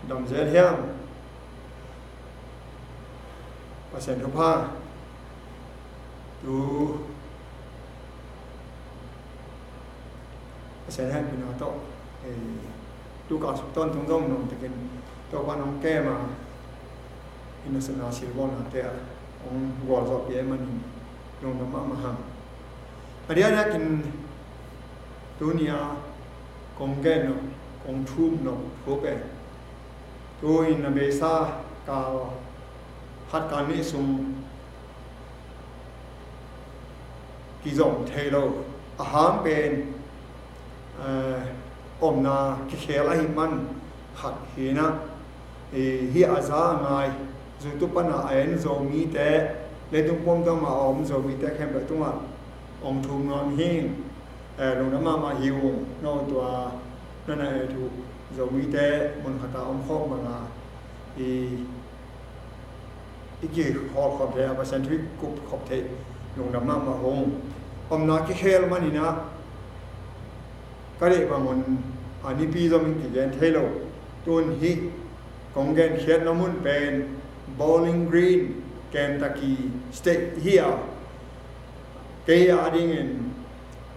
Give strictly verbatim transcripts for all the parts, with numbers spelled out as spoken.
Dam zel hiam? Pasian thupha. Tu Pasian hehpihna tawh, eh, tu ka suk tawntung zong nuam takin Topa nong kem a, innocent a silbawlnate ah hong gualzawhpih ahih manin lungdam mahmah hang. A diakdiakin tuni-a kong gen nop, kong thum nop thu pen tu-in a beisa kal khat kal nih sung kizom thei lo, a hang pen, eh, omna kikhel ahih man khat hi-in ah, eh, hih a za a ngai, YouTube pan a en Zomite, leitung pawlpi mah a om Zomite khempeuh tungah hong thum nuam hi ing. Eh, lungdam mahmah hi ung, no tua na na et uh Zomite mun khat a om khawm bang a, i i kihawlkhawm thei a, Pasian thu i kupkhop thei, lungdam mahmah ung. Omna kikhel manin ah ka deih bangun a nipi zong in kigen thei lo. Tu-in hih kong genkhiatna mun pen Bowling Green, Kentucky State hi a, kei a dingin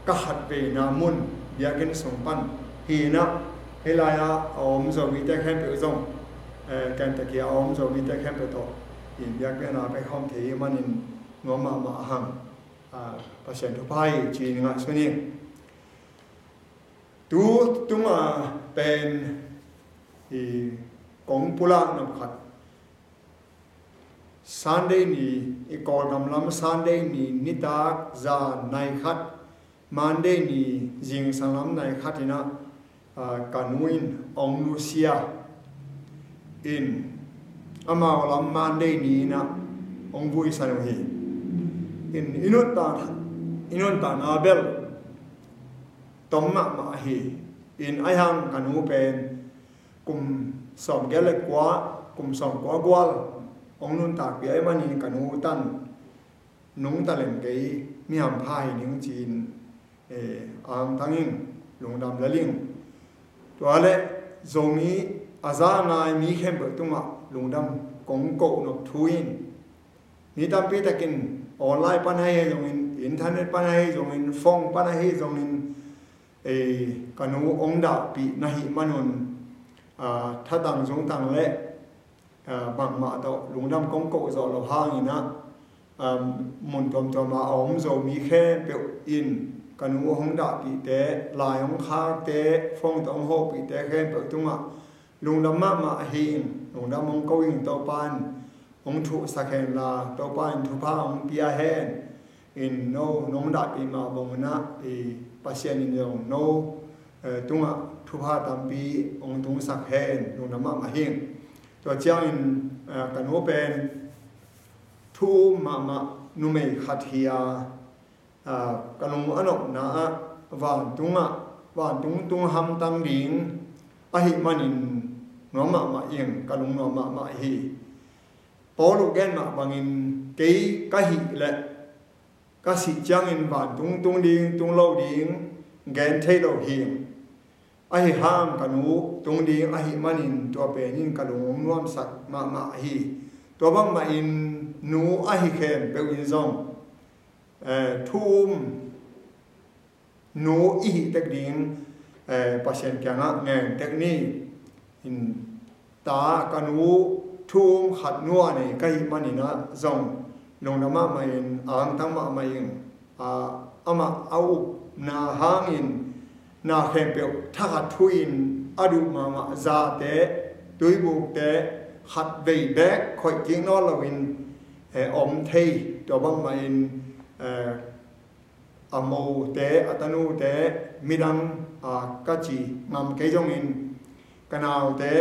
ka khatveina mun biakinn sung pan hi-in ah, hih lai-ah a om Zomite khempeuh zong, eh, Kentucky a om Zomite khempeuh tawh i biakpiakna pia khawm thei ahih manin nuam mahmah hang, ah, Pasian thupha hi ci-in ngaihsun ing. Tu tunga pen i kong pulak nop khat, Sunday ni, i Kawlgam lam Sunday ni nitak zan nai khat, Monday ni zingsang lam nai khat in ah, ah, ka nu in hong nusia in, amau lam Monday ni in ah hong vuisan uh hi. In, i nuntak, i nuntakna bel tom mahmah hi. In, ahi hang ka nu pen kum sawmgiat le kua, kum sawmkua gual hong nuntakpih ahih manin ka nu tan nungta leng kei, mi hampha hi ning ci-in, eh, angtang ing, lungdam lel ing. Tua leh Zomi a za ngai mi khempeuh tungah lungdam kong koh nop thu in, mi tampi takin online pan ahi zongin, internet pan ahi zongin, phone pan ahi zongin, eh, ka nu hong dahpih na hih manun, ah, thatang zungtang le, ah, bangmah tawh lungdam kong koh zawh loh hangin ah, ah, mun tuamtuam a a om Zomi khempeuh in ka nu hong dahpihte, lai hong khakte, phone tawh hong hopihte khempeuh tungah lungdam mahmah hi ing, lungdam hong ko ing. Topa in hong thuhsak hen la, Topa in thupha hong pia hen. In, no nong dahpih mah bangin ah, i Pasian in zong no, eh, tungah thupha tampi hong tungsak hen, lungdam mahmah hi ing. Tua ciangin, eh, ka nu pen thu um mahmah numei khat hi a, ah, ka lung a nopna ah vantungah, vantung tung hamtang ding ahih manin nuam mahmah ing, ka lung nuam mahmah hi. Paul uh gen mah bangin kei ka hih leh ka sih ciangin vantung tung ding, tung lo ding gen thei lo hi. Ahi hang ka nu tung ding ahih manin tua pen in ka lung hong nuamsak mahmah hi. Tua bangmahin nu ahi khempeuh in zong, eh, thu um nu i hih tek ding, eh, Pasian kiangah ngen tek ni. In, ta, ka nu thu um khat nu a nei ka hih manin ah zong lungdam mahmah in, angtang mahmah ing. Ah, amah a upna hangin na khempeuh thakhat thu-in a duh mahmah zate, tuibukte khatvei beek khoih kik nawn loin, eh, om thei. Tua bangmahin, eh, a mote, a tanute, midang, a, ka ci ngam kei zongin, ka naute,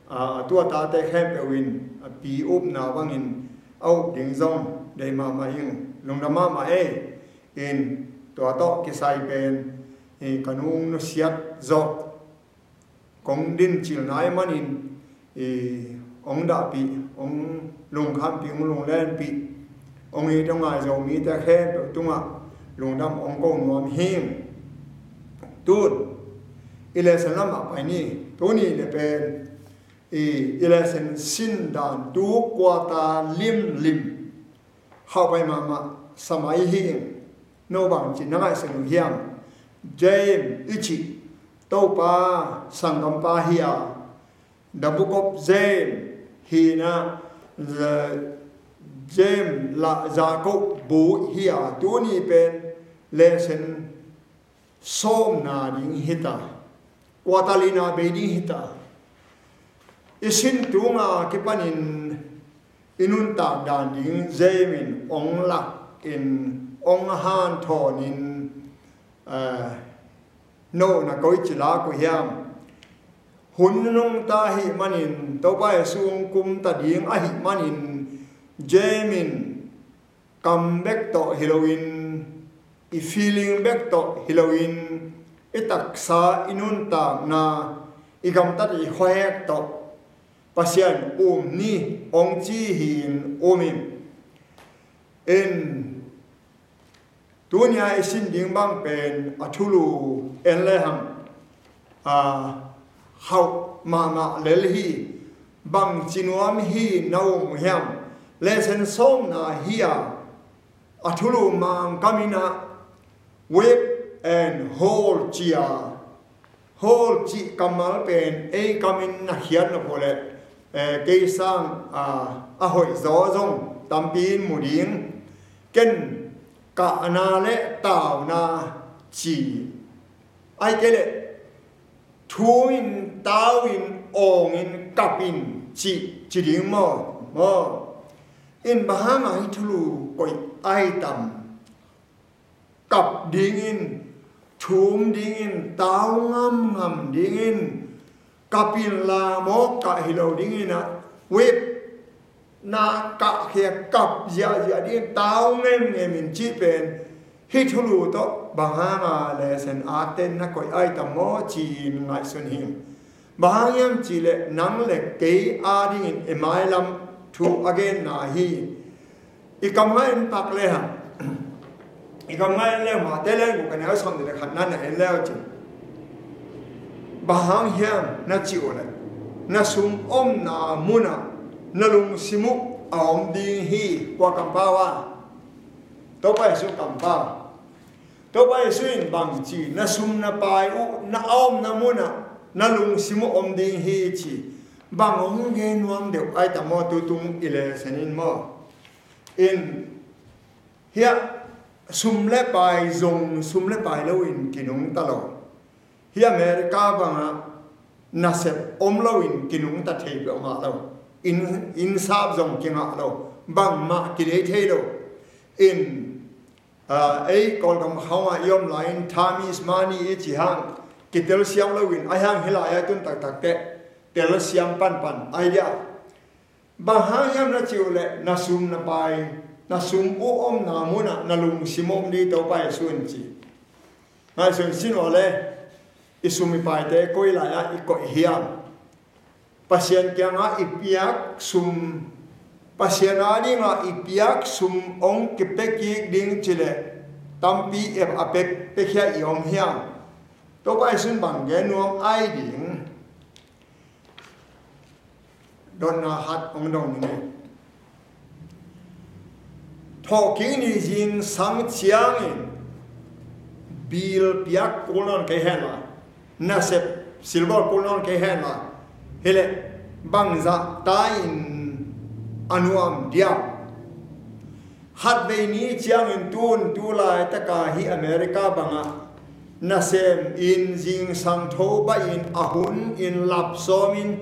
a, a tu a tate khempeuh in a pi upna bangin a up ding zong deih mahmah ing, lungdam mahmah ei. In, tua tawh kisai pen, i, ka nu hong nusiat zawh kong dincilna ahih manin, i, hong dahpih, hong lungkhampih, hong lunglenpih, hong it hong ngai Zomite khempeuh tungah lungdam hong ko nuam hi ing. Tun i lesson lamah pai ni. Tuni le pen I, i lesson sin dan tu quarter limlim hauh pai mahmah sa mai hi ing. No bang ci na ngaihsun uh hiam? James i cih Topa sanggampa hi a, the book of James hi na, James la Jacob bu hi a, tuni pen lesson sawmna ding hi ta, quarter lina bei ding hi ta. I sin tunga kipanin i nuntak dan ding James in ong lak in, ong hanthawn in, eh, no na koi ci lak uh hiam? Hun nungta ahih manin, Topa Jesu ong kumta ding ahih manin, James in kam bek tawh hi loin, i feeling bek tawh hi loin, i taksa, i nuntakna, i gamtat, i khuahek tawh Pasian um ni ong ci hi in um in. In, tunia i sin ding bang pen a thulu en le hang, a, hauh mahmah lel hi. Bang ci nuam hi na um uh hiam? Lesson sawmna hi a, a thulu Mangkam in ah, weep and howl ci a, howl cih kammal pen ei kamin na khiat nop uh leh, eh, kei sang, ah, a hoih zaw zong tampi in mu ding. Ken kahna le tauna ci, ahih kei leh thum in, tau in, awng in, kap in cih ci ding maw? Maw? In bang hanga hih thulu koih ai tam? Kap dingin, thum dingin, tau ngamngam dingin, kap in la maw, kah hi lo dingin ah, weep, na kah khia, kap ziahziah dingin, tau ngemngem in cih pen hih thulu tawh bang hanga lesson a ten na koih ai tam maw ci-in ngaihsun hi. Bang hang hiam cih leh nang le kei adingin i mailam thu a genna hi. I kam ngai in pak le hang, i kam ngai in le hang, Mate lian guk a neu sawmnih le khatna na en le uh cin, bang hang hiam na cih uh leh, na sum omna munah na lungsim uh a om ding hi. Kua kampau a? Topa Jesu kampau. Topa Jesu in bang ci, na sum na pai uh na a omna munah na lungsim uh om ding hi ci. Bang hong gen nuam deuh ai tam maw, tutung i lesson in maw? In, hiah sum le pai zong, sum le pai loin kinungta lo. Hih America bangah nasep om loin kinungta thei peuhmah lo. Inn, innsap zong kingah lo. Bangmah kinei thei lo. In, ah, ei Kawlgam khawngah i om lai-in time is money i ci hang, kitel siam loin, a hiang hih lai-ah tun taktak teh tel siam panpan ai dia. Bang hang hiam na cih uh leh, na sum na pai, na sum uh omna munah na lungsim om ding, Topa Jesu in ci. Ngaihsun sin aw le, i sum i paite koi lai-ah i koih hiam? Pasian kiangah i piak sum, Pasian adingah i piak sum hong kipia kik ding ci leh, tampi a pia, piakhia i om hiam? Topa Jesu in bang gen nuam ai ding? Dotna khat hong dong ning ei. Thawhkik ni zingsang ciangin bill piak kul nawn kei hen la, nasep silbawl kul nawn kei hen la, hi leh bangzah ta-in a nuam diam? Khatvei ni ciangin tun tu laitaka hih America bangah nasem in zingsang tho baih in a hun in lap sawmin,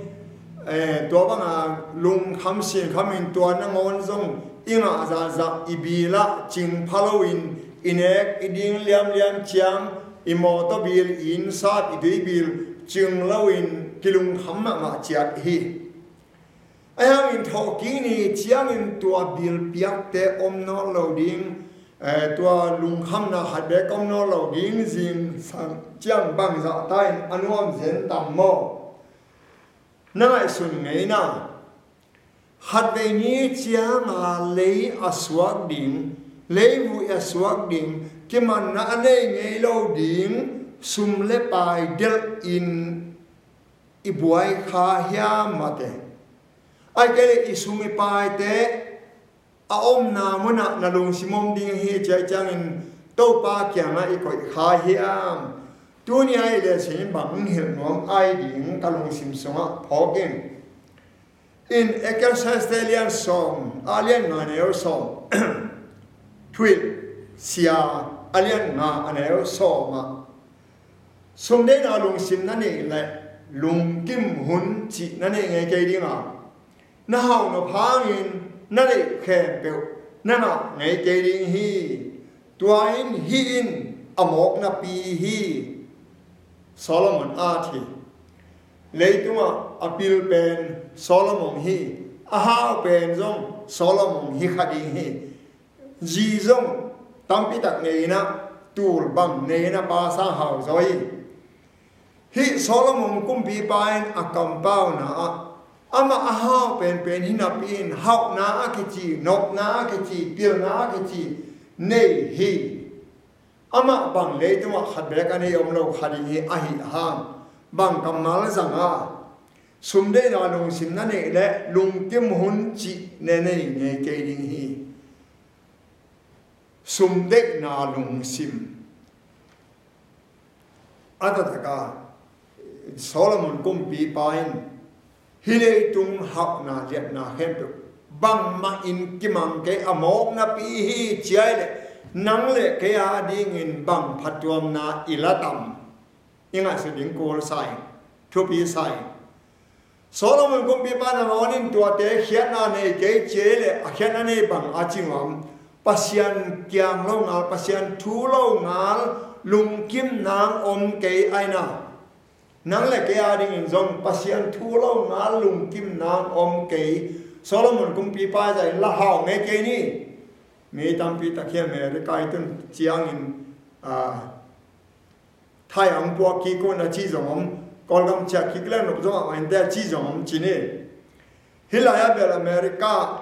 eh, tua banga lungkham sinkhamin tua nangawn zong i ngah zahzah i bill ah cing pha loin i nek i ding liamliam ciang i mawtaw bill, i innsap, i tui bill cing loin kilungkham mahmah ciat hi. Ahi hangin thawhkik ni ciangin tua bill piakte om nawn lo ding, eh, tua lungkhamna khat bek om nawn lo ding, zingsang ciang bangzah ta-in a nuam zen tam maw? Na ngaihsun ngeina, khatvei ni cianga lei a suak ding, leivui a suak ding, kimanna a nei ngei lo ding sum le pai delhin i buai kha hiam mate? Ai kei le i sum i paite a omna munah na lungsim om ding hi, ciai ciangin Topa kiangah i koih kha hiam? Tuni a i le sin bang hilh nuam ai ding ka lungsim sungah phawk in. In Ecclesiastes lian sawm, a lian nga neu sawm, thuit sia a lian nga a neu sawm ah, sumdeihna lungsim na neih le lungkim hun cih na neih ngei kei ding a, na hauhnop hangin na neih khempeuh na ngah ngei kei ding hi. Tua in hih in a mawknapi hi. Solomon a thi. Leitungah a pil pen Solomon hi. A hau pen zong Solomon hi kha ding hi. Zi zong tampitak nei in ah, tul bang nei in ah, pa sang hau zaw hi. Hih Solomon kumpipa in a kampauna ah amah a hau penpen hi napi in hauhna a kici, nopna a kici, pilna a kici nei hi. Amah bang leitungah khat beek a nei om lo kha ding hi. Ahi hang bang kammal zang a, sumdeihna lungsim na neih le lungkim hun cih ne nei ngei kei ding hi. Sumdeihna lungsim. A taktak a Solomon kumpipa in hih leitung hauhna liatna khempeuh bangmah in kimang kei, a mawknapi hi, ciai le nang le kei a dingin bang phattuamna i la tam? I ngaihsut ding kul sa ing, thupi sa ing. Solomon kumpipa nangawn in tuate khiatna nei kei, ciai le a khiatna nei bang a ci nuam? Pasian kiang lo ngal, Pasian thu lo ngal lungkim nang om kei aina. Nang le kei a dingin zong Pasian thu lo ngal lungkim nang om kei. Solomon kumpipa zah in la hau ngei kei ni. Mi tampi tak hi America i tun ciangin, ah, Thai ang pua kik un a ci zong om, Kawlgam ciah kik leng nop zong a mainte a ci zong om ci ni. Hih lai a bel America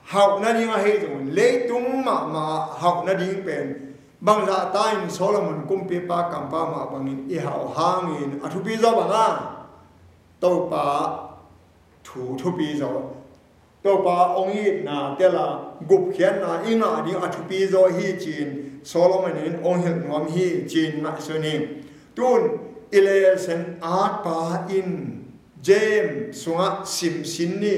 hauh nading a hei zong, leitung mahmah hauh nading pen bangzah ta in Solomon kumpipa kampa mah bangin i hauh hangin a thupi zaw bang a, Topa thu thupi zaw, Topa hong itna tela gupkhiatna i ngah ding a thupi zaw hi ci-in Solomon in hong hilh nuam hi ci-in ngaihsun hi. Tun i lesson atpa in James sungah simsin ni.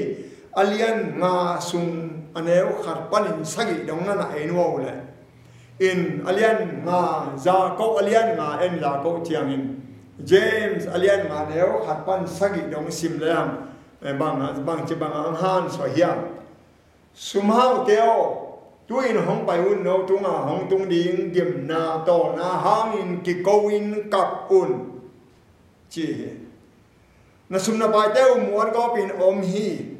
A lian nga sung a neu khat panin sagih dong na na ei nuam uh leh, in a lian nga, Jakob a lian nga en, Jakob ciangin James a lian nga neu khat pan sagih dong sim leng, eh, bang, bangci bang ang han suah hiam? Sumhaute aw, tu-in hong pai un, no tungah hong tung ding gimna tawlna hangin kiko-in kap un, ci hi. Na sum na paite uh muan gawpin om hi.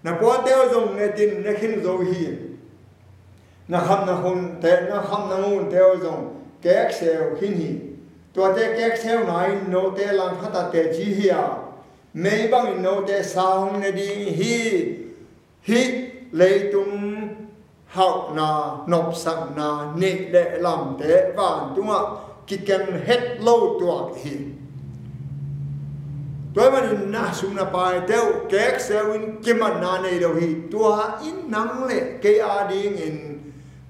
Na puante uh zong netin ne khin zo hi. Na khamna hunte, na khamna ngunte uh zong kekseu khin hi. Tuate kekseuna in note langkhat ah teci hi a, mei bangin note sa hong ne ding hi. Hih leitung hauhna, nopsakna, neih le lamte vantungah kikeng het lo tuak hi. Tua ahih manin na sum na paite uh kekseu in kimatna nei lo hi. Tua in nang le kei a dingin,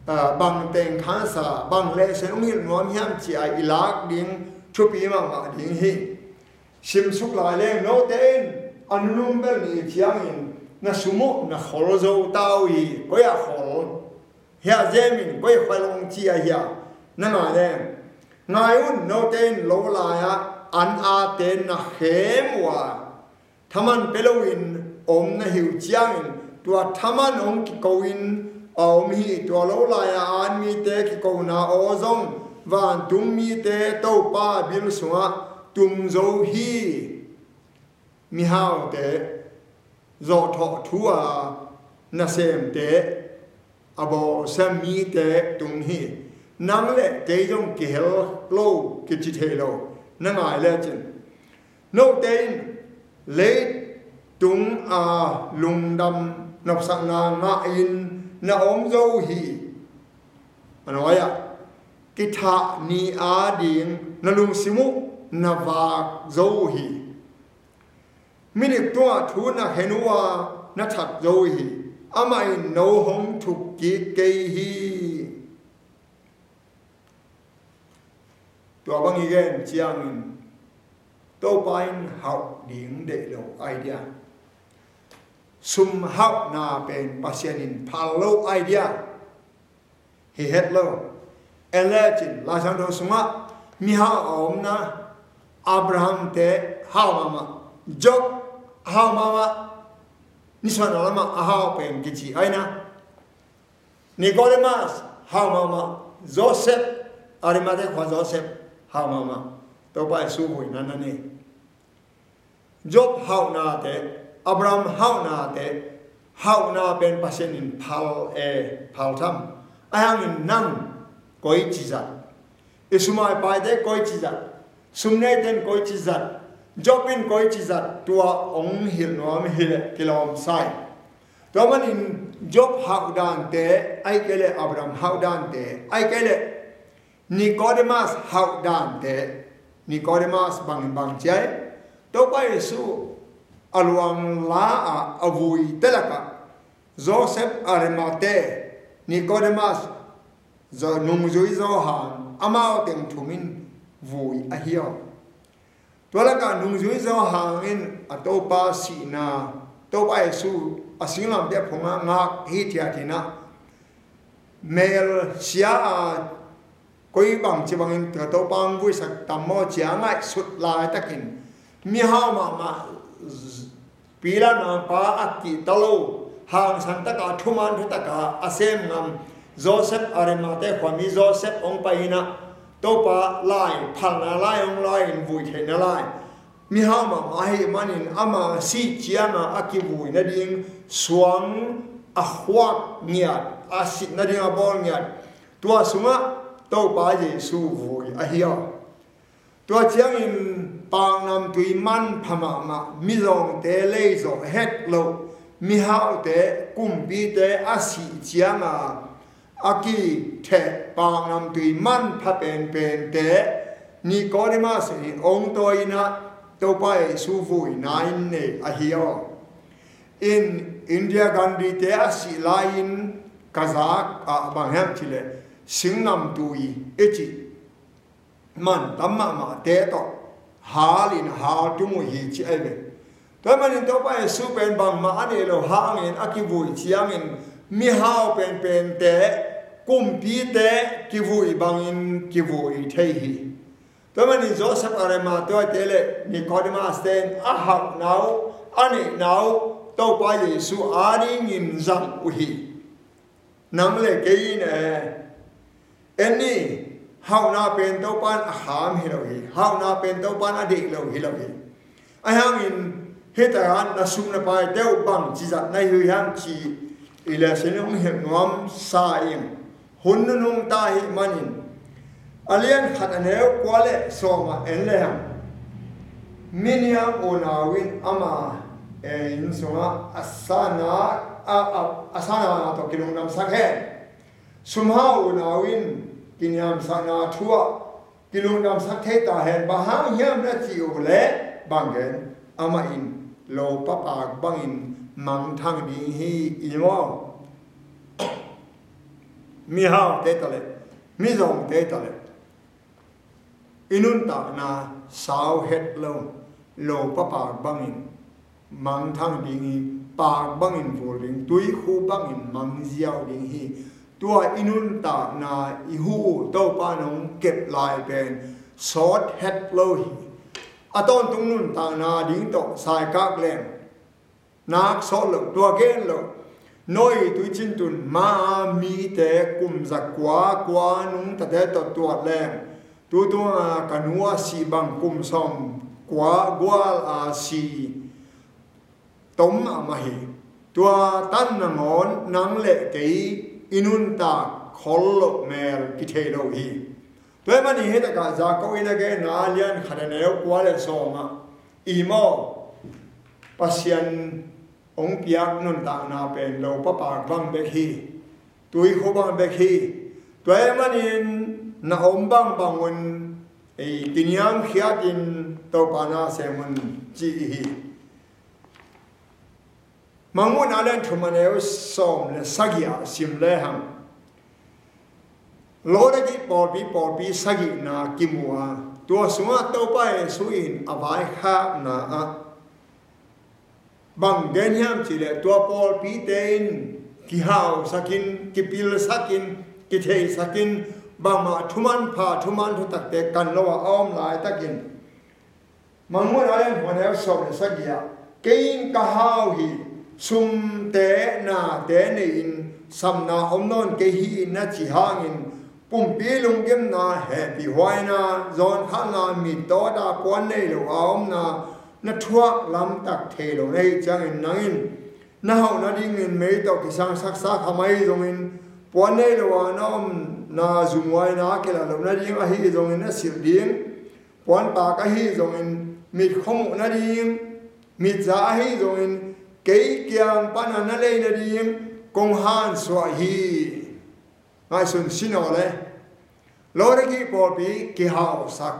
ah, bang teng khansa, bang lesson hong hilh nuam hiam ci-a i lak ding thupi mahmah ding hi. Simsuk lai leng note in a nunung bel ni ciangin na sum uh na khol zo ta uh hi. Koi-ah khol? Hiah James in koi khol hong ci a hiah? Na ngai leng, ngai un, note in lo lai-ah an ate na khem uh a, thaman pia loin om na hi uh ciangin tua thaman hong kiko-in a om hi. Tua lo lai-ah an mite kikona aw zong vantung mite Topa bil sungah tum zo hi. Mihaute, zawhthawh thu-a nasemte, a bawlsia mite tung hi. Nang le kei zong kihel lo, kici thei lo. Na ngai lecin, note in leitung a lungdam nopsakna ngah in na om zo uh hi. A nuai-ah kithah ni a ding na lungsim uh na vak zo uh hi. Midik tungah thu na khen uh a na that zo uh hi. Amah in no hong thuk kik kei hi. Tua bang i gen ciangin Topa in hauh ding deih lo idea, sum hauhna pen Pasian in phal lo idea hi het lo. En lecin Lai Siangtho sungah mihau a omna, Abraham te hau mahmah, Job hau mahmah, nisuahna lamah a hau pen kici aina, Nicodemus hau mahmah, Joseph, Arimathea khua Joseph hau mahmah. Topa Jesu vuina na nei. Job hauhnate, Abraham hauhnate, hauhna pen Pasian in phal e, phal tham. Ahi hangin nang koici zat, i sum a i paite koici zat, sum neite in koici zat, Job in koici zat, tua hong hilh nuam hi leh kilawm sa hi. Tua manin Job hauh dante, ahih kei leh Abraham hauh dante, ahih kei leh Nicodemus hauh dante, Nicodemus bangin bang ci ai? Topa Jesu a luang la a, a vui te lakah Joseph Arimathea, Nicodemus, Zo-, nungzui Johan, amau teng thum in vui ahi aw. Tua lakah nungzui Johan in a Topa sihna, Topa Jesu a singlamteh a phungah ngak hithiat in ah, mel sia a, koi bangci bangin ka Topa hong vuisak tam maw ci a ngaihsut laitakin, mihau mahmah, Pilat mangpa a kihta lo, hangsan taka, thuman thutaka a sem ngam Joseph, Arimathea khuami Joseph hong pai in ah, Topa lai, phalna lai hong lai in vui theihna lai, mihau mahmah ahih manin ama sih cianga a kivui nading suang a khuak ngiat, a sih nading a bawl ngiat, tua sungah Topa Jesu vui ahi aw. Tua ciangin paknamtui manpha mahmah, mizawngte leizawh het loh, mihaute, kumpite a sih cianga a kitheh paknamtui manpha penpente Nicodemus in hong tawi in ah Topa Jesu vuina in nei ahi aw. In Indira Gandhi te a sih lai-in ka zak ah bang hiam cih leh, singnamtui i cih man tam mahmahte tawh hal in hal tung uh hi ci ahi ve. Tua manin Topa Jesu pen bangmah a neih loh hangin a kivui ciangin mihau penpente, kumpite kivui bangin kivui thei hi. Tua manin Joseph Arimathea te le Nicodemus te in a hauhna uh, a neihna uh Topa Jesu adingin zang uh hi. Nang le kei in e, en ni, hauhna pen Topa in a kham hi lo hi, hauhna pen Topa in a deih lo hi lo hi. Ahi hangin hih takah na sum na paite uh bangci zat na hi uh hiam ci i le sin hong hilh nuam sa ing. Hun nunung ta ahih manin, a lian khat a neu kua le sawm ah en le hang, miniam unau in ama, eh, inn sungah a sana, a, a, a sana tawh kilungdamsak hen. Sumhau unau in kiniamsakna thu ah kilungdamsak thei ta hen, bang hang hiam na cih uh leh bang gen, amah in lopa paak bangin mangthang ding hi, i maw? Mihaute ta le, mizawngte ta le, i nuntakna sau het lo, lopa paak bangin mangthang ding hi, paak bangin vul ding, tuikhu bangin mangziau ding hi. Tua i nuntakna, i hu Topa in hong kep lai pen sawt het lo hi. A tawntung nuntakna ding tawh saikak leng nak sawt lo, tua gen lo. Noah tuicin tun ma mite kum za kua, kua nungtate tawh tuat leng, tu tunga ka nu a sih bang kum sawm kua gual a si tom mahmah hi. Tua tan nangawn nang le kei i nuntak khol loh mel kithei lo hi. Tua ahih manin hih takah Jakob in a genna a lian khat a neu kua le sawm ah, i maw, Pasian hong piak nuntakna pen lopa paak bang bek hi. Tuikhu bang bek hi. Tua ahih manin na om bangbang un, Ei kiniamkhiatin Topa na sem un ci hi. Mangmuhna lian thum a neu sawm le sagih ah sim lehang, Laodikea pawlpi, pawlpi sagihna kimu a, tua sungah Topa Jesu in a vaikhakna ah bang gen hiam cih leh, tua pawlpite in kihausakin, kipilsakin, kitheisakin, bangmah thuman pha, thuman thutakte kan lo a a om laitakin, Mangmuhna lian thum a neu sawm le sagih ah, kei in ka hau hi, sumte nate nei-in samna om nawn kei hi na cih hangin, pumpi lunggimna, hehpihhuaina, zawnkhatna, mittawta puan nei lo a omna, na thuak lamtak thei lo na hih ciangin, nang in na hauh nadingin mei tawh kisangsaksa kha mai zongin, puan nei lo a na omna zumhuaina kilah loh nading ahi zongin na silh ding. Puanpak ahi zongin, mit khuamuh nading, mitza ahi zongin, kei kiang pana na lei nading kong hansuah hi. Ngaihsun sin aw le. Laodikea pawlpi kihausak,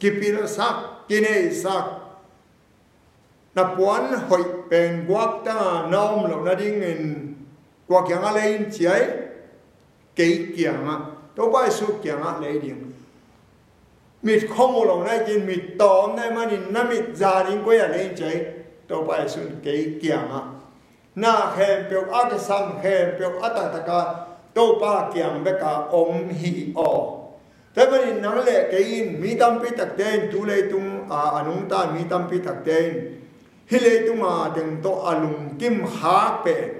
kipilsak, kineisak, na puan hoih pen guaktanga na om loh nadingin kua kiangah lei in ci ai? Kei kiangah, Topa Jesu kiangah lei ding. Mit khuamuh lo na hi, mit tawm na hih manin na mitza ding koi ah lei in ci ai? Topa Jesu in kei kiangah. Na khempeuh a kisam khempeuh a taktakin Topa kiang beka om hi aw. Tua ahih manin nang le kei in, mi tampi takte in, tu leitung a, a nungta mi tampi takte in, hih leitung a teng tawh a lungkim khak pen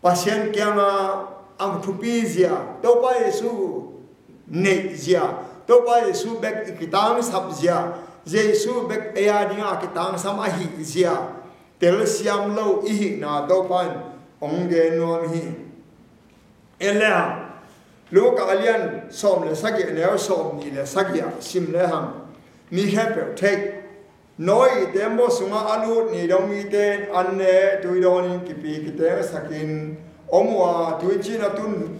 Pasian kiangah a thupi zia, Topa Jesu neih zia, Topa Jesu bek i kitangsap zia, Jesu bek ei a dingah a kitangsam ahih zia telsiam lo i hihna Topa in hong gen nuam hi. En lehang, Luka a lian sawm le sagih, a neu sawmnih le sagih ah sim lehang, mi khempeuh thei, Noah i teembaw sungah a lut ni dong mite in an ne, tui dawnin kipi kitengsakin om uh a, tuicin a tun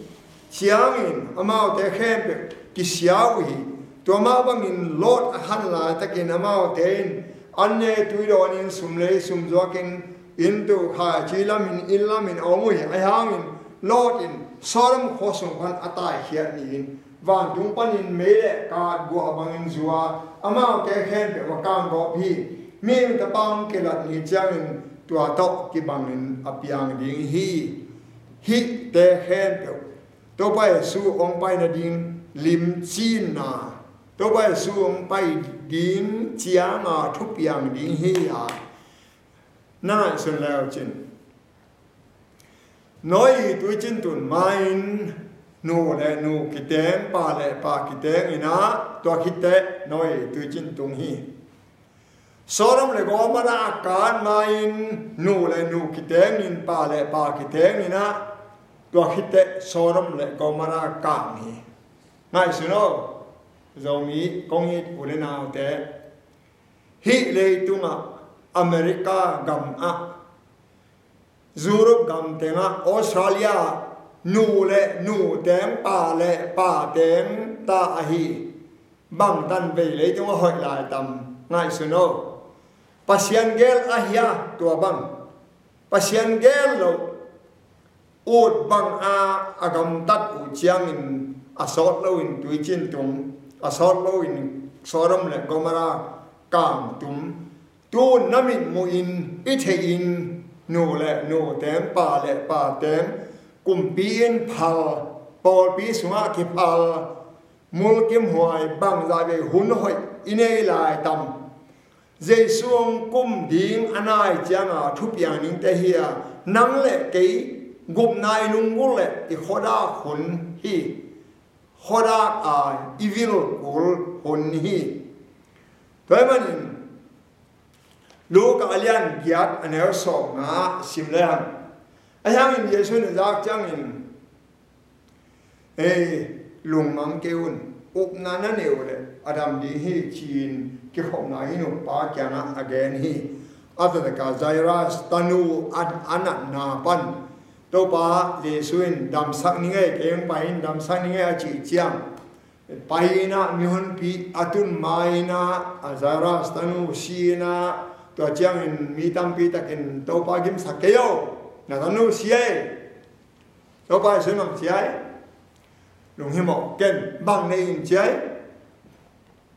ciangin amaute khempeuh kisia uh hi. Tua mah bangin Lot a khan laitakin amaute in an ne, tui dawnin sum lei sum zuakin inn tuh khaici lamin, inn lamin a om uh hi. Ahi hangin Lot in Sodom khua sung pan a taikhiat ni-in vantung panin mei le kaat guah bangin zu a, amaute khempeuh a kanggawp hi. Mihing Tapa hong kilat ni ciangin tua tawh kibangin a piang ding hi. Hihte khempeuh Topa Jesu hong pai nading limcinna, Topa Jesu hong pai ding cianga thupiang ding hi a, na ngaihsun leucin. Noah i tuicin tun ma-in nu le nu kiteng, pa le pa kiteng in ah, tua khit teh Noah i tuicin tung hi. Sodom le Gomorrah a kan ma-in nu le nu kitengin, pa le pa kitengin ah, tua khit teh Sodom le Gomorrah kang hi. Ngaihsun aw, Zomi kong it u le naute, hih leitungah, America gamah, Europe gam tengah, Australia, nu le nu teng, pa le pa teng ta ahi. Bangtan vei leitungah hoih lai tam, ngaihsun aw. Pasian gel ahia tua bang? Pasian gel lo, ut banga a gamtat uh ciangin a sawt loin tuicin tung, a sawt loin Sodom le Gomorrah kang tum. Tun na mitmuhin i theihin nu le nu teng, pa le pa teng, kumpi in phal, pawlpi sungah kiphal, mulkimhuai, bangzah vei hun hoih i nei lai tam? Jesu hong kum ding a nai cianga thupiang dingte hi a, nang le kei gupna i lunggulh le i khuadak hun hi. Khuadak a i vil kul hun hi. Tua ahih manin Luka a lian giat a neu sawmnga sim lehang, ahi hangin Jesu in a zak ciangin, ei, lungmang kei un, upna na nei uh leh a dam ding hi, ci-in kikhopna in uppa kiangah a gen hi. A taktak a Jairus tanu a, a natna pan Topa Jesu in, damsak ning ei, kei hong pai in, damsak ning ei, a cih ciang, Pai in ah mihonpi a tun ma in ah, a Jairus tanu si in ah, tua ciangin mi tampi takin, "Topa, gimsak kei o, na tanu si ei." Topa Jesu in bang ci hiam? Lunghimawh ken, bang nei in ci hiam?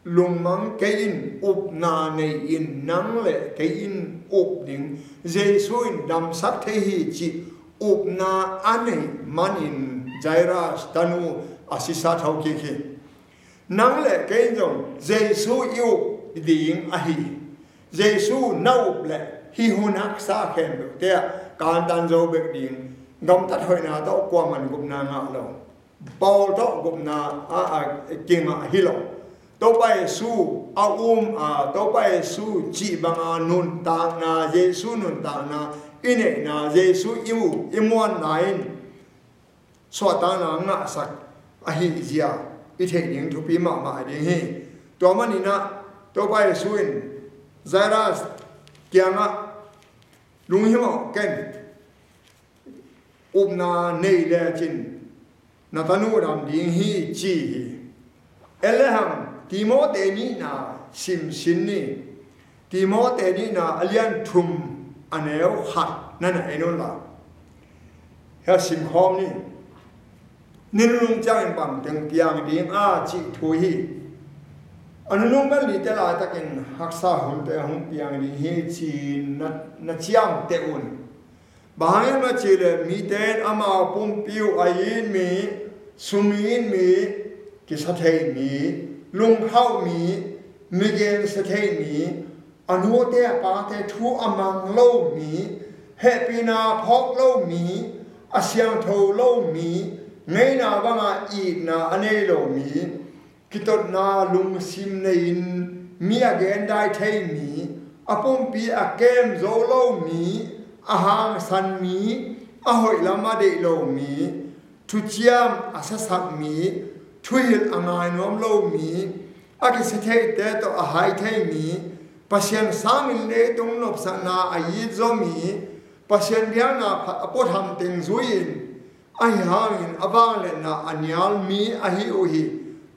Lungmang kei in, upna nei in, nang le kei in up ding. Jesu in damsak thei hi cih upna a neih manin Jairus tanu a sisa thokik hi. Nang le kei in zong Jesu i up ding ahi. Jesu na up leh hih hun haksa khempeuhte ah kantan zo bek ding. Gamtat hoihna tawh kuaman gupna ngah lo. Paul tawh gupna a, a kingah hi lo. Topa Jesu a um a, Topa Jesu cih banga nuntakna, Jesu nuntakna i neihna, Jesu i mu, i muanna in suahtakna ngahsak ahih zia i theih ding thupi mahmah ding hi. Tua manin ah Topa Jesu in Jairus kiangah, "Lunghimawh ken, upna nei lecin na tanu dam ding hi," ci hi. En le hang, Timote nihna simsin ni. Timote nihna a lian thum, a neu khat na na en un la, hia simkhawm ni. Ni nunung ciangin bangteng piang ding a cih thu hi. A nunung bel nite laitakin haksa hunte hong piang ding hi ci-in na, na ciamteh un. Bang hang hiam a cih leh mite in amau pumpi uh a it mi, sum it mi, kisa thei mi, lungkhauh mi, mi gensia thei mi, a nute a pate thu a mang lo mi, hehpihna a phawk lo mi, a siangtho lo mi, ngeina banga itna a nei lo mi, kitotna lungsim nei-in mi a gendai thei mi, a pumpi a kem zo lo mi, a hangsan mi, a hoih lam a deih lo mi, thuciam a sasak mi, thuhilh a ngai nuam lo mi, a kisia theite tawh a hai thei mi, Pasian sangin leitung nopsakna a it zaw mi, Pasian biakna phat a puatham teng zui-in, ahi hangin a vangliatna a nial mi ahi uh hi.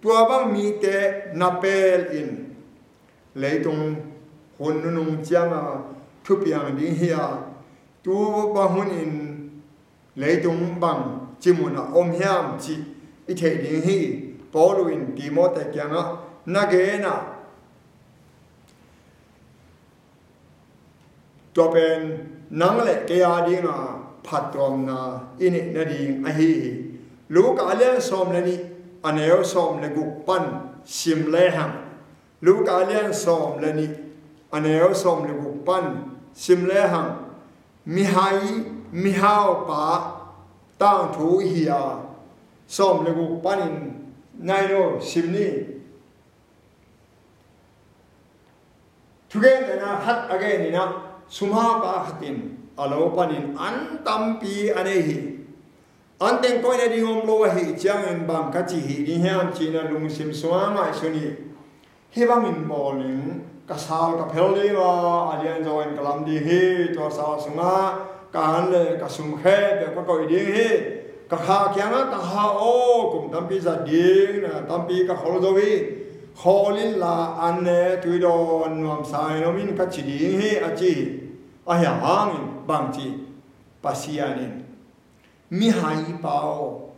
Tua bang mite na pelin leitung hun nunung cianga thupiang ding hi a, tu bang hunin leitung bang ci munah om hiam cih i theih ding hi. Paul in Timote kiangah na genah, tua pen nang le kei a dinga phattuamna i neih nading ahi hi. Luka a lian sawm le nih, a neu sawm le guk pan sim lehang. Luka a lian sawm le nih, a neu sawm le guk pan sim lehang. Mihai, mihaupa tangthu hi a, sawm le guk panin nai lo sim ni. Thugentehna khat a genin ah, sumhaupa khatin a lo panin an tampi a nei hi. An teng koih nading om lo ahih ciangin bang ka ci hi ding hiam cih na lungsim sungah ngaihsun hi. Hih bangin bawl ning, ka sal ka phel ding a, a lianzaw in ka lam ding hi. Tua sal sungah ka an le ka sum khempeuh ka koih ding hi. Ka kha kiangah ka kha aw, kum tampi zat ding, na tampi ka khol zo hi. Khawl inla an le tui dawn nuamsa in om in ka ci ding hi, a ci hi. Ahi hangin bang ci? Pasian in, mihaipa aw,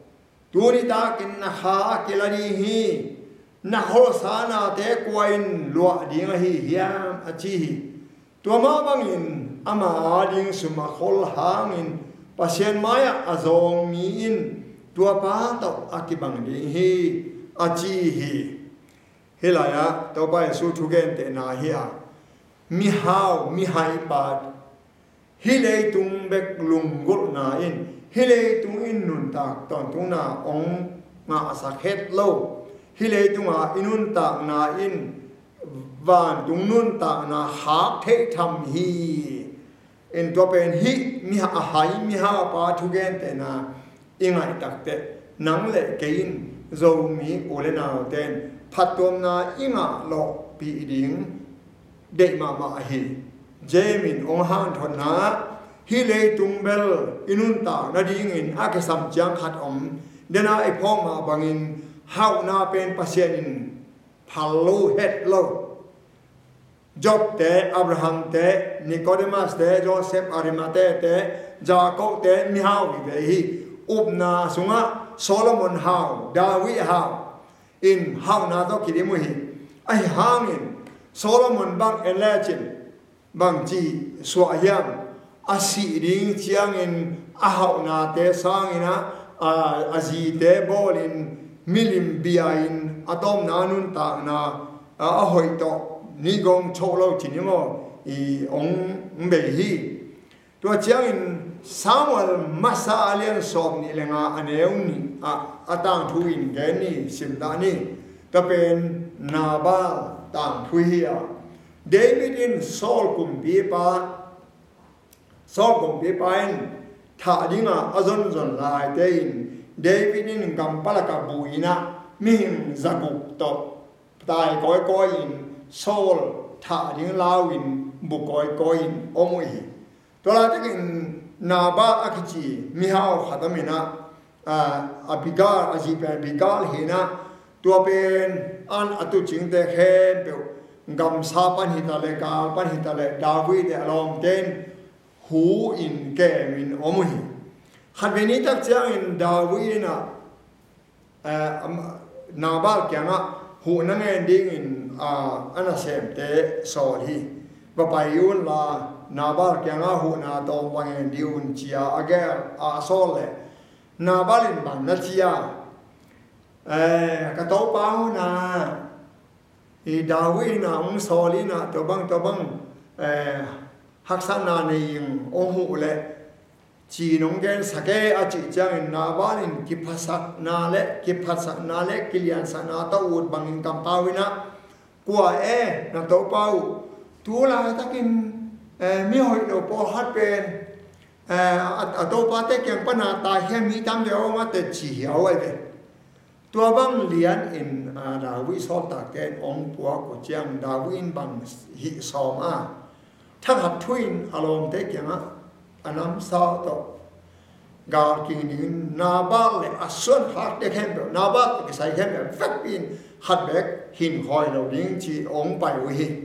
tuni takin na kha a kila ding hi. Na kholsa nate kua in luah ding ahi hiam, a ci hi. Tua mah bangin ama ading sum a khol hangin Pasian mai-ah a zawng mi in tua pa tawh a kibang ding hi, a ci hi. Hih lai-ah Topa Jesu thugentehna hi a, mihau, mihaipa, hih leitung bek lunggulhna in, hih leitung in nuntak tawntungna hong ngahsak het lo. Hih leitunga i nuntakna in vantung nuntakna khak theih tham hi. In tua pen hih mi a hai mihaupa thugentehna i ngaih takteh, nang le kei in Zomi u le naute in phattuamna i ngah lawhpih ding deih mahmah ahi. James in hong hanthotna, hih leitung bel i nuntak nadingin a kisam ciang khat om. Dena i phawk mah bangin Hauhna pen Pasian in phal lo, het lo. Job te, Abraham te, Nicodemus te, Joseph Arimathea te, Jacob te, mihau vive hi. Upna sungah Solomon hau, David hau in hauhna tawh kidim uh hi. Ahi hangin Solomon bang en lecin bangci suah hiam? A sih ding ciangin a hauhnate sangin ah, a, a zite bawlin milim bia-in a tawpna nuntakna, a, a hoih tawh ni gong choh lo cin i maw, i ong bei hi. Tua ciangin Samuel masa a lian sawm nih le nga a neu nih ah a tangthu in gen ni, simdah ni. Tua pen Nabal tangthu hi a, David in Saul kumpipa, Saul kumpipa in thah dinga a zonzon laite in David in gampalaka buina mihing zaguk tawh tai kawikawi in Saul thah ding lau in bu kawikawi in om uh hi. Tua laitakin Nabal a kici mihau khat om in ah, a, Abigail, a zi pen Abigail hi in ah, tua pen an a tuucingte khempeuh, gamsa pan hi ta leh, gal pan hi ta leh, David le a lawmte in hu in kem in om uh hi. Khatvei ni tak ciangin David in ah, eh, am-, Nabal kiangah huhna ngen dingin, ah, a nasemte sawl hi. Va pai unla, Nabal kiangah huhna tawm va ngen ding un, ci-a a gel, a sawl leh Nabal in bang na ci a, eh, ka topa huhna, i David in ah hong sawl in ah, tua bang, tua bang, eh, haksatna nei ing, hong huh leh ci nong gensak e, a cih ciangin Nabal in kiphatsakna le, kiphatsakna le kiliansakna tawh ut bangin kampau in ah, kua e, na topa uh, tu laitakin, eh, mi hoih lo pawlkhat pen, eh, a, a topate kiang pana taikhia mi tam ve aw, mate ci hi a, ahi ve. Tua bang lianin, a, David sawltakte in hong puak uh ciang David in bang hih sawm a, thakhat thu in a lawmte kiangah a namsau tawh gal king dingin Nabal le a suankhakte khempeuh, Nabal tawh kisai khempeuh vekpi in khat beek hin khawi lo ding ci hong pai uh hi.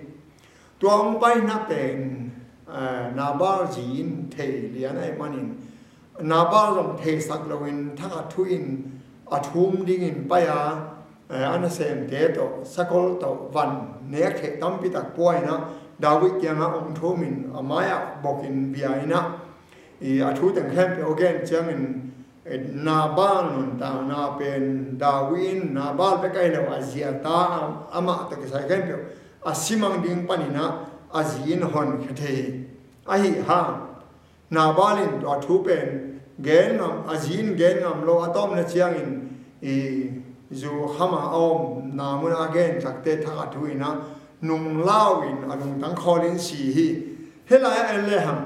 Tua hong paina pen, eh, Nabal zi in thei lian ahih manin, Nabal zong theisak loin thakhat thu in a thum dingin pai a, eh, a nasemte tawh, sakol tawh van nek theih tampi tak pua in ah, David kiangah hong thum in a mai-ah bokin bia in ah, i a thu teng khempeuh a gen ciangin, Nabal nuntakna pen David in, Nabal bek ahi lo a zi a ta, amah tawh kisai khempeuh a simang ding panin ah a zi in honkhia thei hi. Ahi hang Nabal in tua thu pen gen ngam, a zi in gen ngam lo, a tawpna ciangin i zu khama a omna mun a gen takte thakhat thu in ah nung lau in a lungtang khawl in si hi. Hih lai-ah en lehang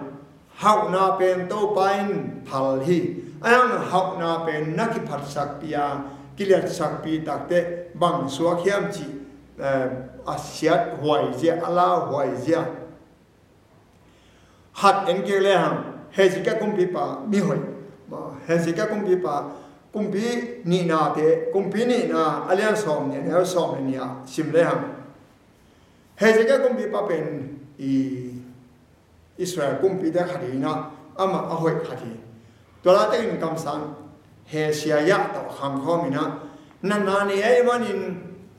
hauhna pen Topa in phal hi. Ahi hang hauhna pen na kiphatsakpi a, kiliatsakpi takte bang suak hiam cih, eh, a siat huai zia, a lau huai zia. Khat en kik lehang, Hezekiah kumpipa mihoih, Hezekiah kumpipa, kumpi nihnate, kumpi nihna a lian sawm nih, a neu sawm le nih ah sim lehang, Hezekiah kumpipa pen i Israel kumpite khat hi in ah, amah a hoih khat hi. Tua laitakin kamsang Hezekiah tawh khangkhawm in ah, natna nei ahih manin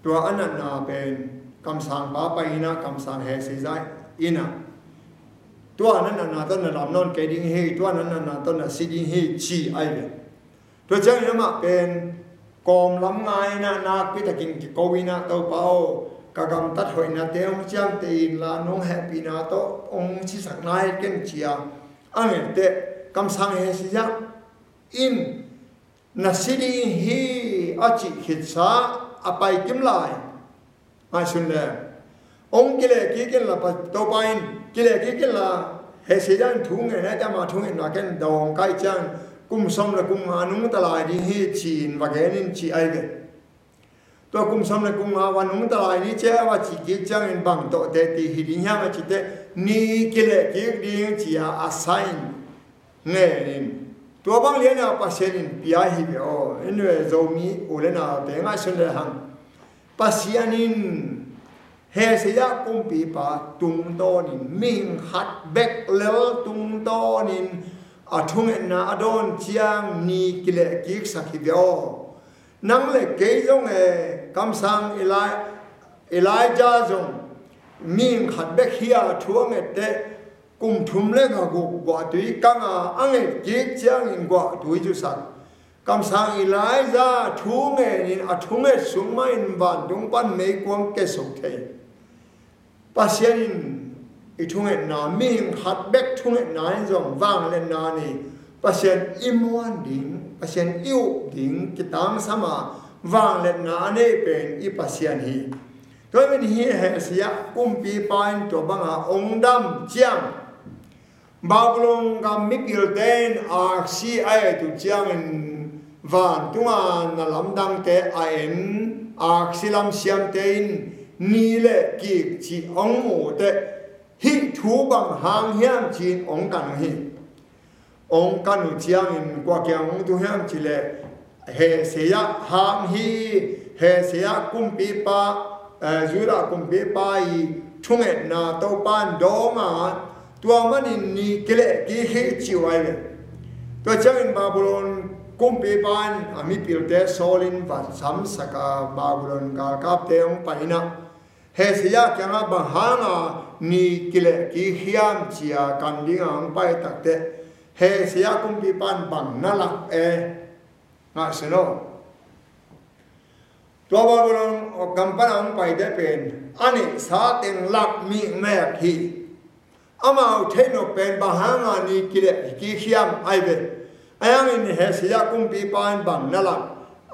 tua a natna pen kamsangpa pai in ah, kamsang Hezekiah in ah, tua na natna tawh na lam nawn kei ding hi, tua na natna tawh na si ding hi, ci ahi ve. Tua ciangin amah pen kawm lam ngai in ah, nakpi takin kiko in ah, Topa aw, ka gamtat hoihnate hong ciamteh inla, nong hehpihna tawh hong sisak nai ken, ci-a a ngetteh, kamsang Hezekiah in na si ding hi a cih khitsa a pai kim lai. Ngaihsun le, hong kileh kik inla, Topa in kileh kik inla, Hezekiah in thu ngen a, ama thu ngen a, ken dawng kai ciang kum sawm le kum nga nungta lai ding hi, ci-in va gen in, ci ahi ve. Tua kum sawm le kum nga va nungta lai ni ci a va ci kik ciangin bang tawh teci hi ding hiam a cih teh, ni kileh kik ding ci-a a sign ngen in, Tua bang liana Pasian in pia hi ve aw. Inn ve Zomi u le naute ngaihsun le hang. Pasian in Hezekiah kumpipa tungtawnin mihing khat bek lel tungtawnin a thungetna a dawn ciang ni kilehkiksak hi ve aw. Nang le kei zong e, kamsang Eli-, Elijah zong mihing khat bek hi a thu a ngette, kum thum le nga guk guahtui kanga a ngetkik ciangin guahtui zusak. Kamsang Elijah thu ngenin a thunget sung mahin vantung pan meikuang kesuk thei. Pasian in i thungetna, mihing khat bek thungetna in zong vangliatna nei. Pasian i muan ding, Pasian i up ding kitangsam a vangliatna a nei pen i Pasian hi. Tua hi pen hi Hezekiah kumpipa in tua banga ong dam ciang Babylon gam mipilte in aksi a et uh ciangin vantunga na lamdangte a en, aksi lamsiamte in ni le kik cih ong mu uh teh, hih thu bang hang hiam ci-in ong kan uh hi. Ong kan uh ciangin kua kiang ong tu hiam cih leh Hezekiah hang hi. Hezekiah kumpipa, eh, Judah kumpipa i thungetna Topa in dawng a, tua manin ni kilehkik hi ci uh ahi ve. Tua ciangin Babylon kumpipa in a mipilte sawlin vatsamsak a, Babylon galkapte ong pai in ah, Hezekiah kiangah bang hanga ni kilehkik hiam ci-a kan dinga ong pai takteh, Hezekiah kumpipa in bang na lak e? Ngaihsun aw. Tua Babylon gam pana ong paite pen a neihsa teng lak mikmek hi. Amau theih nop pen bang hanga ni kilehkik hiam ahi ve. Ahi hangin Hezekiah kumpipa in bang na lak,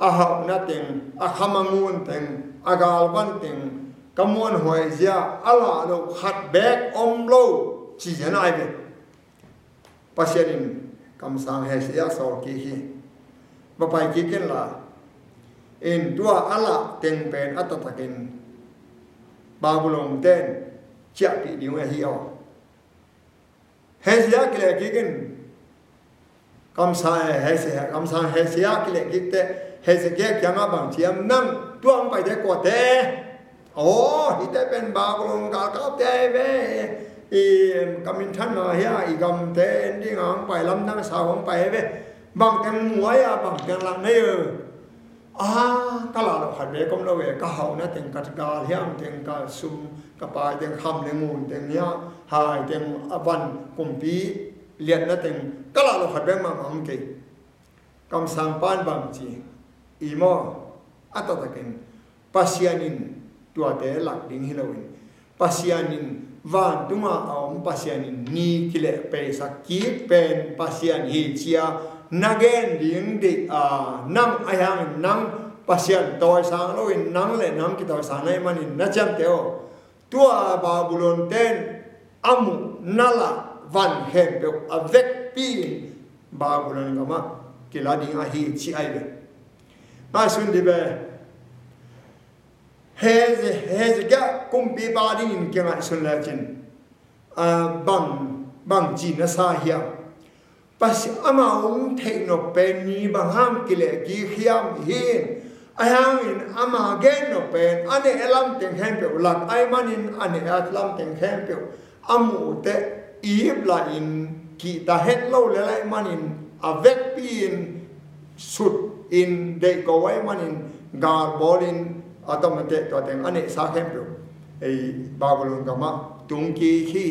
a hauhna teng, a kham a ngun teng, a galvan teng, ka muanhuai zia a lah loh khat beek om lo, ci zia na ahi ve. Pasian in kamsang Hezekiah sawl kik hi. Va pai kik in la, in tua a lah teng pen a taktakin Babylon ten ciahpih ding uh ahi aw. Hezekiah kilehkik in. Kamsang Hezekiah, kamsang Hezekiah kilehkik teh, Hezekiah kiangah bang ci hiam, nang tua ong paite kuate? Aw, hihte pen Babylon galkapte ahi ve. I, ka minthanna hi a, i gamte en dinga ong pai, lamdang sa ong pai ahi ve. Bang teng muai a, bang teng lak nei e? A, ka lah loh khat beek om lo e, ka hauhna teng, ka galhiam teng, ka sum, ka pai teng, kham le ngun teng, hia, hai teng, a van kumpi liatna teng, ka lah loh khat beek mahmah om kei. Kamsangpa in bang ci, i maw, a taktakin, Pasian in tuate lak ding hi loin, Pasian in vantunga a om Pasian in ni kilehpeisak kik pen Pasian hi ci-a na gen ding deih a, nang ahi hangin nang Pasian tawisang loin nang le nang kitawisang na hih manin na ciamteh aw. Tua Babylon ten a muh na lah van khempeuh a vekpi-in Babylon gamah kila ding ahi ci ahi ve. Ngaihsun dih ve. Heze-, Hezekiah kumpipa dingin kingaihsun lecin, ah, bang, bang ci na sa hiam? Pasi-, ama ong theih nop pen ni bang hang kilehkik hiam hi in, ahi hangin ama gen nop pen a neh lam teng khempeuh lak ahi manin a neh lam teng khempeuh a muh teh ip lahin kihta het lo lel ahi manin a vekpi-in sut in deihko ahi manin gal bawlin a tom a teh tua teng a neihsa khempeuh ei Babylon gamah tung kik hi.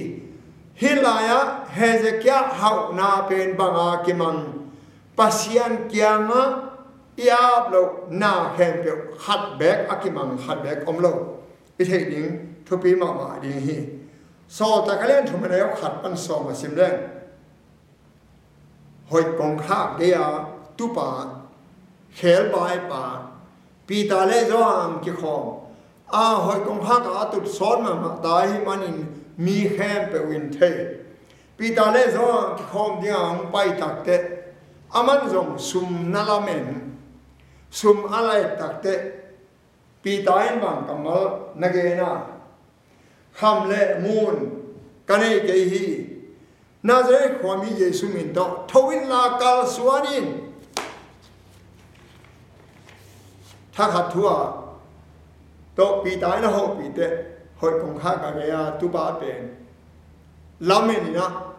Hih lai-ah Hezekiah hauhna pen banga kimang, Pasian kiangah i ap loh na khempeuh khat beek a kimang, khat beek om lo. I theih ding thupi mahmah ding hi. Sawltak a lian thum a neu khat pan sawm a sim leng, hoih kongkhak gei-a tupa, khebai pa, Peter le Johan kikhawm a, hoih kongkhak a tut sawt mahmah ta ahih manin mi khempeuh in thei. Peter le Johan kikhawm dinga hong pai takteh, aman zong sum na lamen, sum a laih takteh, Peter in bang kammal na gen a, kham le ngun ka nei kei hi. Nazareth khuami Jesu min tawh tho inla kalsuan in. Thakhat thu-ah tawh Peter in a hopih teh, hoih kong khak a gei-a tupa pen lamen in ah,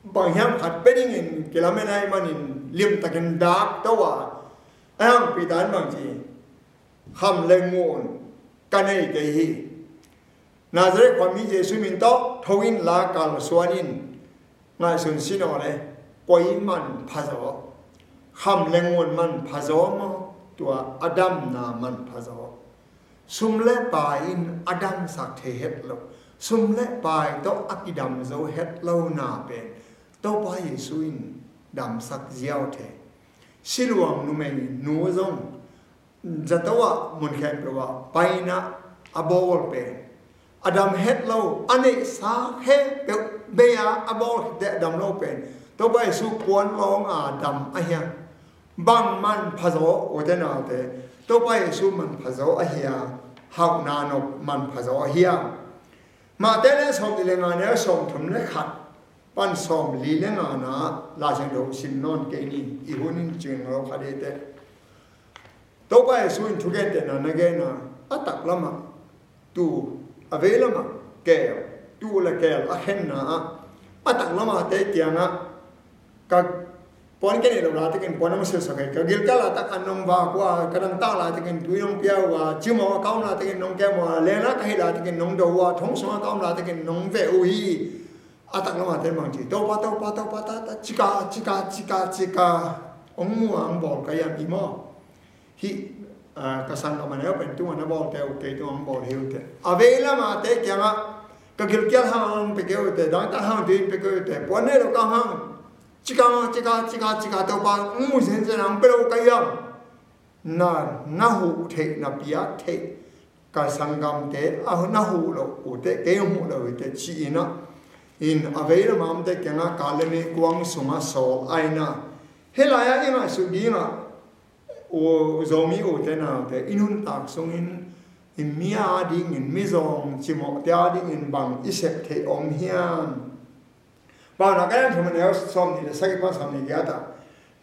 bang hiam khat pia dingin kilamen ahih manin limtakin dak to a, a hang Peter in bang ci? Kham le ngun ka nei kei hi. Nazareth khuami Jesu min tawh tho inla kalsuan in. Ngaihsun sin aw le, koi manpha zaw? Kham le ngun manpha zaw maw, tua a damna manpha zaw? Sum le pai in a damsak thei het lo, sum le pai tawh a kidam zo het lo na pen Topa Jesu in damsak ziau thei. Siluang numei nu zong zato ah mun khempeuh ah paina a bawl pen a dam het lo, a neihsa khempeuh bei-a a bawl khit teh a dam lo pen Topa Jesu puan lawng a dam ahi a. Bang manpha zaw, ute naute? Topa Jesu manpha zaw ahi a, hauhna nop manpha zaw ahi a. Matthai le sawmnih le nga neu sawmthum le khat pan sawmli le nga na Lai Siangtho sim nawn kei ni, i hun in cing lo kha dih teh. Topa Jesu in thugentehna na gen a, a taklamah tuu, a veilamah keel, tuu le keel a khenna ah a taklamahte kiangah, ka puan ka neih loh laitakin puan hong silhsak hi, ka gilkial laitakin nong vak uh a, ka dangtak laitakin tui nong pia uh a, cimawh a ka om laitakin nong kem uh a, lenna ka hih laitakin nong do uh a, thong sungah ka om laitakin nong veh uh hi. A taklamahte in bang ci? Topa, Topa, Topa, ta, ta, cika, cika, cika, cika, hong mu a hong bawl ka hiam i maw? Hih, ah, ka sanggam a neu pen tungah na bawlte uh kei tungah hong bawl hi uh teh. A veilamahte kiangah, ka gilkial hang hong pia kei uh teh, dangtak hang tui pia kei uh teh, puan neih loh ka hang, cika, cika, cika, cika, Topa, hong mu zenzen a hong pia lo ka hiam? Na, na huh theih, na piak theih, ka sanggamte a na huh loh uh teh, kei hong huh lo uh teh, ci-in ah, in a veilamah omte kiangah ka le meikuang sungah sawl a, in ah. Hih lai-ah i ngaihsut dingah, u, Zomi ute naute, i nuntak sungin i mi a dingin, mizawng cimawhte a dingin bang i sep theih om hiam? Paunak a lian thum a neu sawmnih le sagih pan sawmnih giat ah,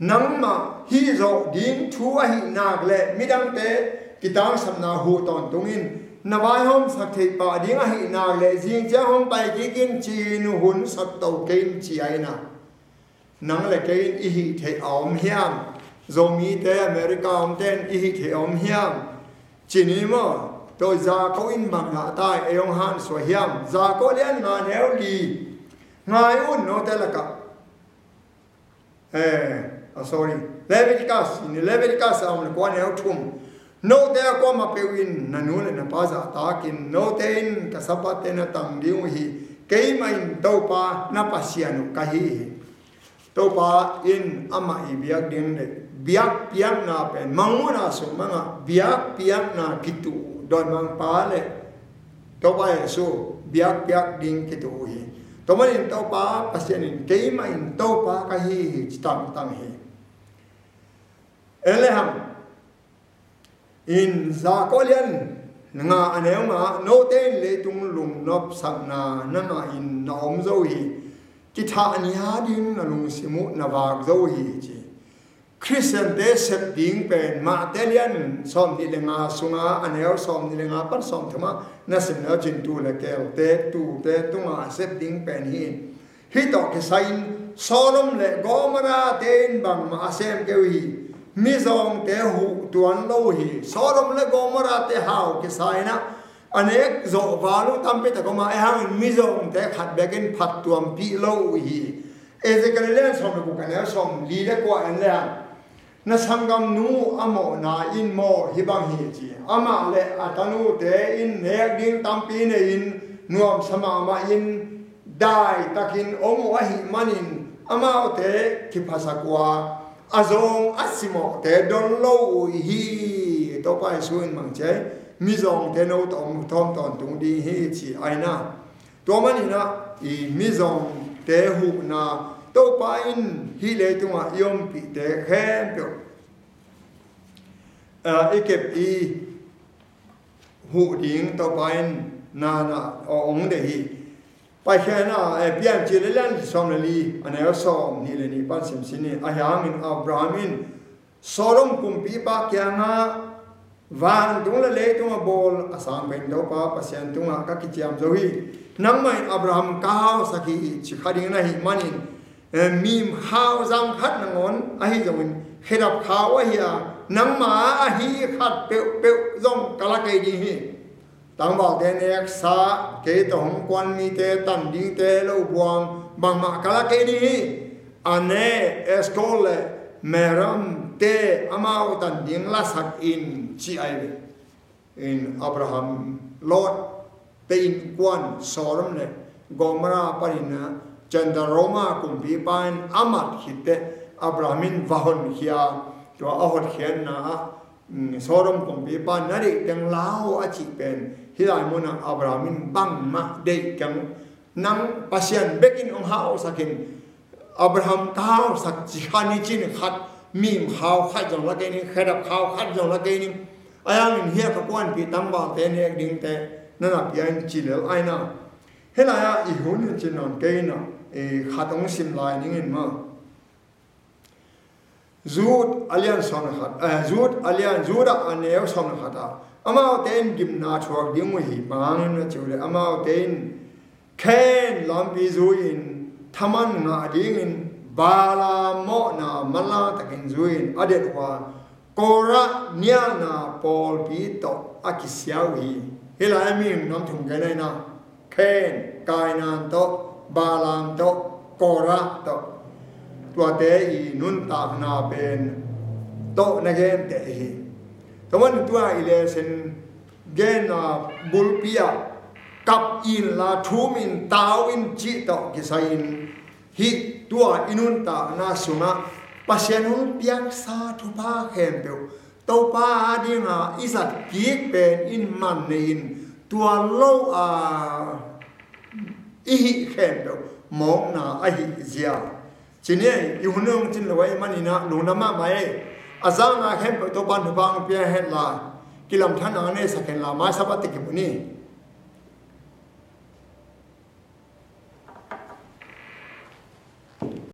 nangmah hih zawh ding thu ahih nak leh midangte kitangsapna huh tawntungin, na vaihawmsak theih pah ding ahih nak leh zing ciang hong pai kik in, ci-in hun sakto kei in, ci a, in ah. Nang le kei in i hih theih a om hiam? Zomite, America omte in i hih theih a om hiam? Ci ni maw? Tua Jakob in bang ngah ta, ei hong hansuah hiam? Jakob lian nga neu li. Ngai un, note lakah, eh, ah, sorry, Leviticus, ni Leviticus a om le kua neu thum. Note a kuamah peuh in na nu le na pa zahtakin, note in ka Sabbath-te na tang ding uh hi. Keimah in Topa na Pasian uh ka hi hi. Topa in amah i biak ding le biakpiakna pen, Mangmuhna sung mangah biakpiakna kituh, dawnmangpa le Topa Jesu biakpiak ding kituh uh hi. Tua manin Topa Pasian in, keimah in Topa ka hi hi, ci tangtang hi. En le hang. In Jakob lian nga a neu nga, note in leitung lungnopsakna na ngah in na om zo hi. Kithah ni a ding na lungsim uh na vak zo hi, ci. Khristiante sep ding pen Matthai lian sawmnih le nga sunga a neu sawmnih le nga pan sawmthum ah na sim le uh cin, tuu le keelte, tuute tungah a sep ding pen hi. Hih tawh kisai-in Sodom le Gomorrah-te in bangmah a sem kei uh hi. Mizawngte huh tuan lo uh hi. Sodom le Gomorrah-te hau kisai-in ah, a nek zawh val uh tampi tak om a, ahih hangin mizawngte khat bekin phattuampih lo uh hi. Ezekiel lian sawm le guk a neu sawmli le kua en le hang. Na sanggamnu a mawhna in maw hih bang hi, ci. Amah le a tanute in nek ding tampi nei-in nuamsa mahmah in daitakin om uh ahih manin amaute kiphasak uh a, a zawng a cimawhte don lo uh hi. Topa Jesu in bang ci hiam? Mizawngte no tawh om, tawm tawntung ding hi, ci a, in ah. Tua manin ah i mizawngte huhna, Topa in hih leitungah i ompihte khempeuh, ah, i kep i huh ding Topa in nana a hong deih hi. Paikhiatna, eh, Piancil a lian sawm le li, a neu sawm nih le nih pan simsim ni. Ahi hangin Abraham in Sodom kumpipa kiangah, "Vantung le leitung a bawl a sang pen Topa Pasian tungah ka kiciam zo hi. Nangmah in Abraham ka hausak hi," ci kha ding na hih manin, eh, mim khau zang khat nangawn ahi zongin, khedap khau ahi a, nangma ahi khat peuhpeuh zong ka la kei ding hi. Tangvalte neksa, kei tawh hong kuan mite tan dingte lo buang bangmah ka la kei ding hi. A ne Eshkol le Mamre te amau tan ding lasak in, ci ahi ve. In Abraham, Lot te innkuan Sodom le Gomorrah panin a, Chedorlaomer kumpipa in a mat khit teh Abraham in va honkhia, tua a hotkhiatna ah, mm, Sodom kumpipa in na deih teng la aw a cih pen, hih lai munah Abraham in bangmah deih keng, nang Pasian bekin hong hausak in, Abraham ka hausak ci kha ni cin khat, mim khau khat zong la kei ning, khedap khau khat zong la kei ning. Ahi hangin hiah ka kuanpih tangvalte nek dingte na na pia in, ci lel ahi na. Hih lai-ah i hun in cin nawn kei na, eh, khat hong sim lai ning in maw. Jude a lian sawm le khat, eh, Jude a lian, Jude a neu sawm le khat ah, amaute in gimna thuak ding uh hi, bang hang hiam na cih uh leh, amaute in Kain lampi zui-in thaman ngah dingin Balaam mawhna manlang takin zui-in a delh uh a, Korah nialna pawlpi tawh a kisia uh hi. Hih lai-ah mi nam thum gen ahi na. Kain, Kainan tawh, Balaam tawh, Korah tawh. Tuate i nuntakna pen tawh na genteh hi. Tua manin tua i lesson genna bulpi ah kap inla, thum in, tau in cih tawh kisai-in, hih tua i nuntakna sungah Pasian hong piaksa thupha khempeuh, Topa a dinga i zat kik pen in man nei-in, tua lo a i hih khempeuh mawkna ahih zia. Ci ni ei, i hun hong cin lo ahih manin ah lungdam mahmah ei. A zanga khempeuh Topa in thupha hong pia hen la, kilamdanna nei sak hen la, mai Sabbath teh kimu ni.